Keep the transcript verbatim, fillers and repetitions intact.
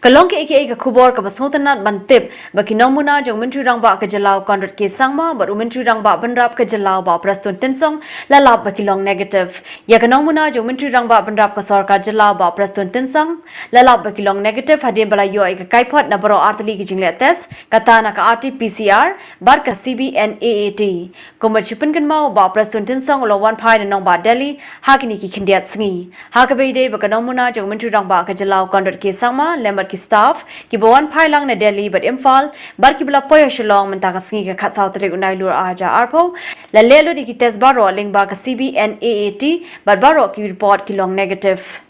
Ka long kaei kaei ka khubor kaba sngewtynnat ban tip ba ki nongmuna jong u Myntri Rangbah ka jylla u Conrad K Sangma bad u Myntri Rangbah Bynrap ka jylla u Bah Prestone Tynsong la lap ba ki long negative. Ïa ka nongmuna jong u Myntri Rangbah Bynrap ka sorkar jylla u Bah Prestone Tynsong la lap ba ki long negative hadien ba la ïoh ïa ka kaiphod na baroh artylli ki jingleh test, kata na ka R T P C R bad ka C B N A A T. Kumba shu pynkynmaw, u Bah Prestone Tynsong u la wan phai na nongbah Delhi ha kine ki khyndiat sngi. Ha kaba ïadei bad ka nongmuna jong u Myntri Rangbah ka jylla u Conrad K Sangma lem bad ki staff kiba wan phai lang na Delhi bad Imphal bad kiba la poi ha Shillong mynta ka sngi ka khatsaw tarik u Nailur arhajar arphew, la leh lut ïa ki test baroh lyngba ka C B N A A T bad baroh ki report ki long negative.